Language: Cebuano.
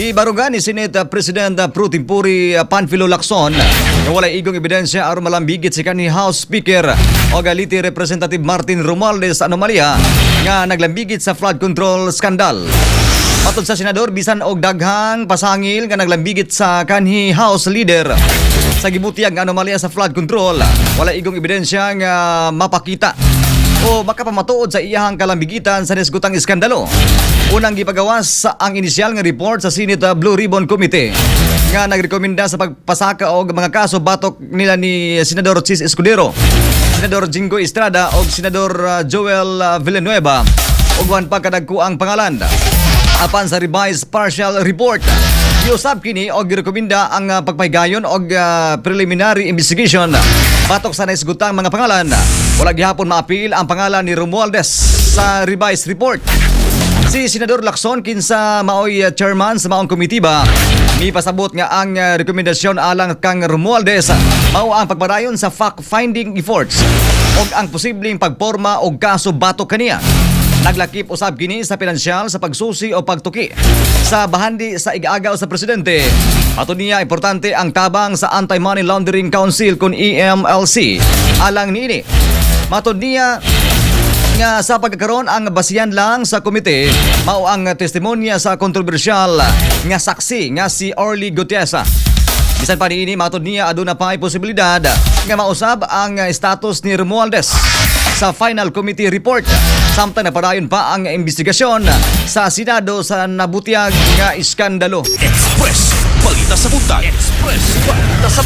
Gibarugan ni Senate President Pro Tempore Panfilo Lacson nga walay igong ebidensya aron malambigit si kanhi House Speaker o Leyte Representative Martin Romualdez sa anomalya nga naglambigit sa flood control scandal. Matod sa senador, bisan og daghang pasangil nga naglambigit sa kanhi House Leader sa gibutiyag nga anomalya sa flood control, wala igong ebidensya nga mapakita o makapamatuod sa iyahang kalambigitan sa nisgutang iskandalo. Unang gipagawas sa ang inisyal nga report sa Senate Blue Ribbon Committee nga nagrekomenda sa pagpasaka og mga kaso batok nila ni Senador Chiz Escudero, Senador Jinggoy Estrada og Senador Joel Villanueva ug uban pa kadagko ang pangalan. Apan sa revised partial report, giusab kini og girekomenda ang pagpahigayon og preliminary investigation batok sa naisgutang mga pangalan. Wala gihapon maapil ang pangalan ni Romualdez sa revised report. Si Senador Lacson, kinsa maoy chairman sa maong komitiba, mipasabot nga ang rekomendasyon alang kang Romualdez mao ang pagpadayon sa fact-finding efforts ug ang posibleng pagporma og kaso batok kaniya. Naglakip usab kini sa pinansyal sa pagsusi o pagtuki sa bahandi sa igagaw sa presidente. Matod niya, importante ang tabang sa Anti-Money Laundering Council kon AMLC alang niini. Matod niya nga sa pagkakaroon, ang basihan lang sa komite mao ang testimonya sa kontrobersyal nga saksi nga si Orly Gutierrez. Bisan pa niini, matod niya, aduna pa ay posibilidad nga mausab ang status ni Romualdez sa final committee report samtang napadayon pa ang investigasyon sa Senado sa nabutiyag nga iskandalo. Express Balita sa Buntag. Express Balita sa Buntag.